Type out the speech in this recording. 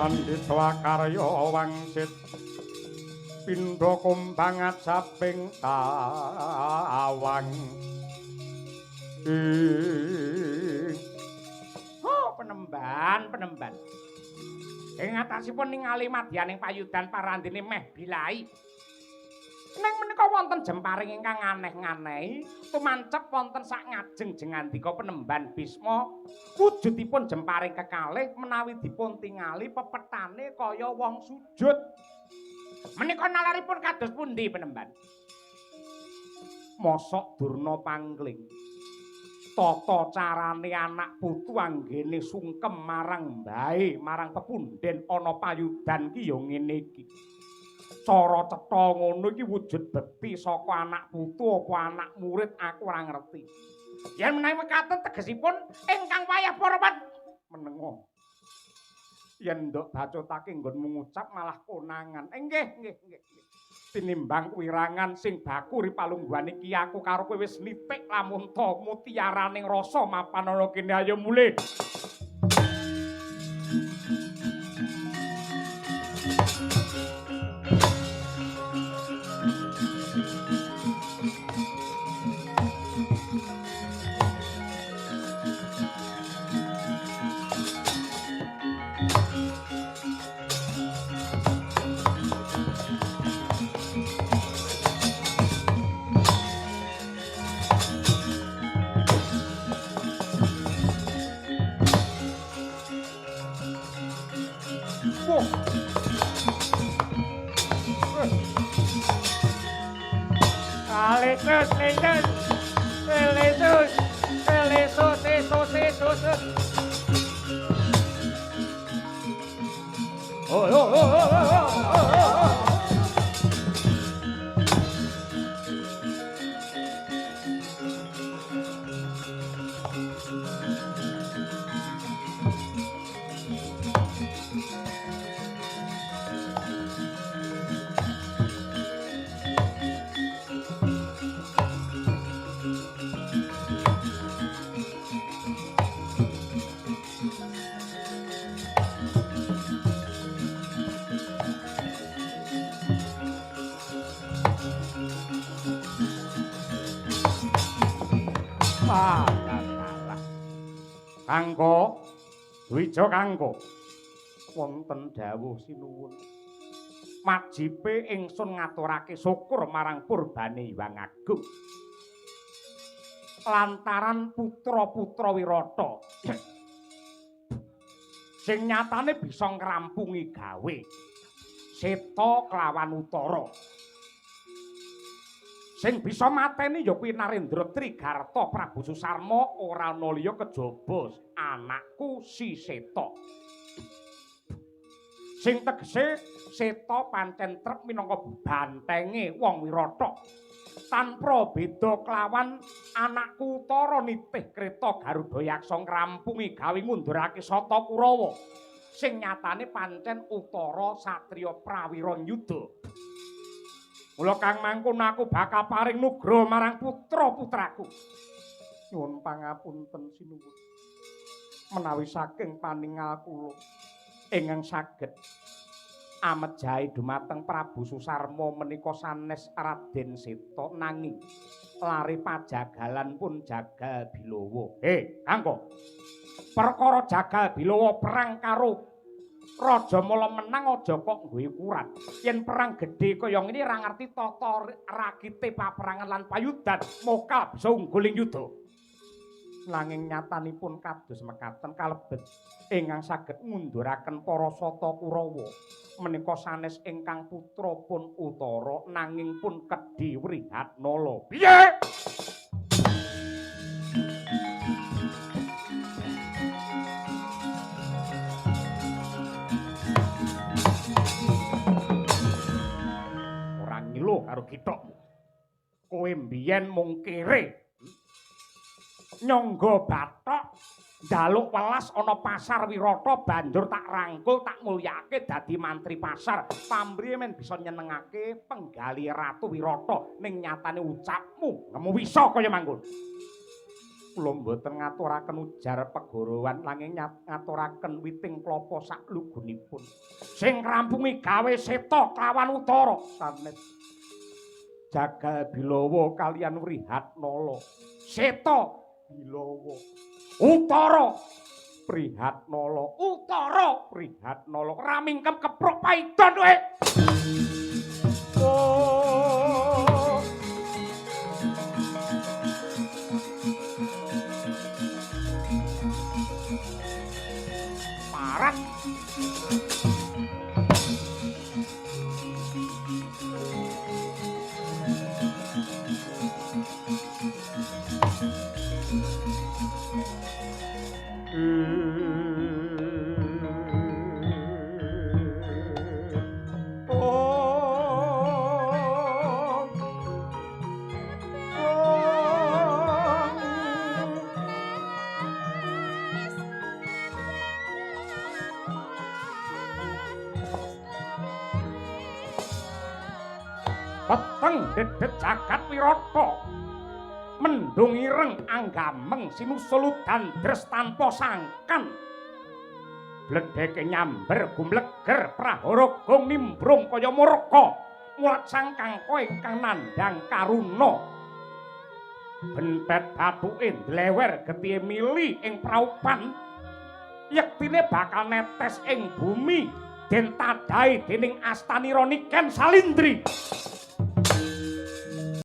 Andhita karya wangsit pindha kumbang ajaping tawang. Oh, penemban, penemban. Ing atasipun ningali madyaning payudan parandene meh bilai. Ning menika wonten jemparing ingkang aneh-anehi tumancep wonten sak ngajeng jengandika penemban Bisma. Wujudipun jemparing kekalih menawi dipun tingali pepetane kaya wong sujud. Menika nalaripun kados pundi penemban? Mosok Durna pangling. Tata carane anak putu anggene sungkem marang mbahe, marang pepunden ana payudan ki ya ngene iki. Cara cetha ngono iki wujud bekti saka anak putu apa anak murid aku ora ngerti. Yen menawi mekaten tegesipun ingkang wayah para menengo. Yen ndok bacotake nggonmu ngucap malah konangan. Nggih, nggih, nggih. Tinimbang wirangan sing baku ri palungguhan iki aku karo kowe wis nitik lamunta mutiaraning rasa mapan ana kene ayo mulih. Lesus, lesus, lesus, lesus, lesus, lesus. Oh, oh, oh, oh, oh, oh, oh. Kangko Dwija kangko wonten dawuh sinuwun. Wajibe ingsun ngaturake syukur marang purbane Hyang Agung. Lantaran putra-putra Wirata sing nyatane bisa ngrampungi gawe Seta kelawan Utara. Sing bisa mateni ya kuwi Narendra Trigarta Prabu Susarma ora ana liya kejaba anakku si Seta. Sing tegese Seta pancen trep minangka bantenge wong Wirata. Tanpa beda kelawan anakku Utara nitih kreta Garuda Yaksa ngrampungi gawe ngundurake Sata Kurawa. Sing nyatane pancen Utara satriya prawira yuda. Mula kang mangkono aku bakal paring nugra marang putra-putraku. Nyuwun pangapunten sinuwun. Menawi saking paningal kula ingkang saged amejahi dumateng Prabu Susarma menika sanes Raden Seta nanging lare pajagalan pun Jagal Bilawa. He, Kangko. Perkara Jagal Bilawa perang karo Raja Mala menang aja kok nggo ukuran. Yen perang gedhe kaya ngene ora ngerti tata rakite paperangan lan payudan, mokal bisa unggul ing yuda. Nanging nyatanipun kados mekaten kalebet ingkang saged ngunduraken para Sata Kurawa. Menika sanes ingkang putra pun Utara nanging pun Kedhi Wrihatnala. Piye? Karo githokmu. Kowe mbiyen mung kere. Nyangga bathok njaluk welas ana pasar Wirata banjur tak rangkul tak mulyake dadi mantri pasar. Pamrihe men bisa nyenengake penggali Ratu Wirata ning nyatane ucapmu ngemu wisa kaya mangkono. Kula mboten ngaturaken ujar pegorowan nanging ngaturaken witing klapa saklugunipun. Sing ngrampungi gawe Seta kelawan Utara sanes Jagal Bilawa kaliyan Wrihatnala. Seta Bilawa, Utara Prihatnala, Utara Prihatnala ramingkem kepruk paidon kowe. Oh. Parat. Peteng dedet jagat wirata, mendung ireng anggameng sinusul udan dres tanpa sangkan, bledheke nyamber gumleger prahara gong nimbrung kaya murka mulat sangkangka ingkang nandhang karuna. Bentet bathuke ndlewer getihe mili ing praupan, yektine bakal netes ing bumi den tadhahi dening astanira Niken Salindri.